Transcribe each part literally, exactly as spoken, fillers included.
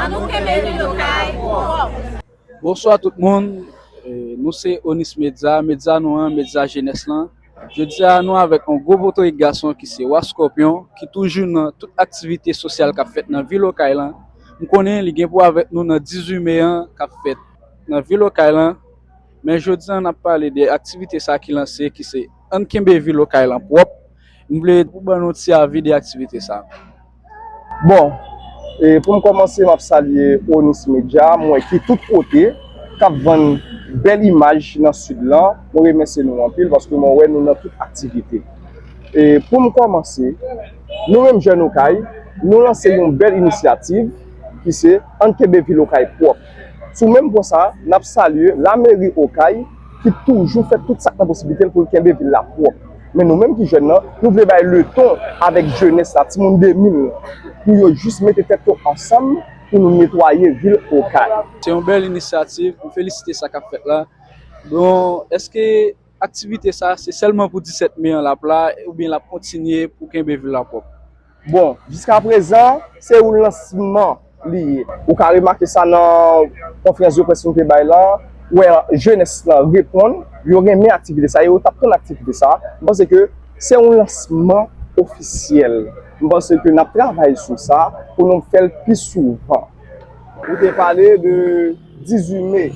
Nou kenbe vil Okay pwòp. Bonswa tout moun. E, nou se Onis Media, medya nou an, medya jenès lan. Jodi a nou avèk yon gwo potorik gason ki se Wa Scorpion, ki toujou nan tout aktivite sosyal k ap fèt nan vil Okay lan. M konnen li gen pou avèk nou nan dizuit me an k ap fèt nan vil Okay lan. Men jodi a n ap pale de aktivite sa ki lanse, ki se Ann kenbe vil Okay lan pwòp. M vle pou ban nou ti avi de aktivite sa. Bon, e pou m kòmanse, m ap salye Onis Media, m wè ki tout kote, k ap vann bèl imaj nan sid lan. Mwen remèsye nou anpil paske mwen wè nou nan tout aktivite. E pou m kòmanse, nou menm jèn Okay, nou lanse yon bèl inisyativ ki se Ann kenbe vil Okay pwòp. Sou menm pwen sa, n ap salye lameri Okay ki toujou fè tout sa k nan posiblite l pou l kenbe vil la pwòp. Men nou menm ki jèn nan, nou vle bay leton avèk jenès la, timoun de mil, pou yo jis mete tèt yo ansanm pou nou netwaye vil Okay. Se yon bèl inisyativ, m felisite sa k ap fèt la. Bon, èske aktivite sa se sèlman pou disèt me an l ap la, oubyen l ap kontinye pou kenbe vil la pwòp? Bon, jiskaprezan, se yon lansman li ye. Ou ka remake sa nan konferans de près nou te bay la, ou wè jenès lan reponn, yo renmen aktivite sa, yo t ap tann aktivite sa. M panse ke se yon lansman ofisyèl. M panse ke n ap travay sou sa pou nou fè l pi souvan. Ou te pale de dizuit me.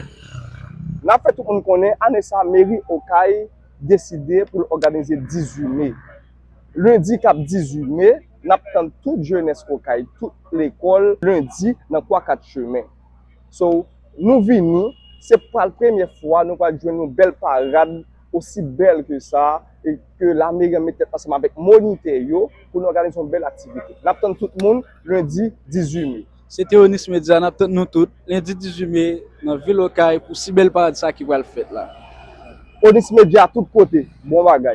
N ap fè tout moun konnen, ane sa, meri Okay deside pou l òganize dizuit me. Lendi k ap dizuit me, n ap tann tout jenès Okay, tout lekòl, lendi nan Twa Kat Chemen. So, nou vini, se pral premye fwa nou pral jwenn yon bèl parad osi bèl ke sa, e ke lameri an met tèt ansanm avèk monitè yo pou nou òganize yon bèl aktivite. N ap tann tout moun lendi dizuit me. Se te Onis Media, n ap tann nou tout lendi dizuit me nan vil Okay pou si bèl parad sa ki pral fèt la. Onis Media tout kote, bon bagay.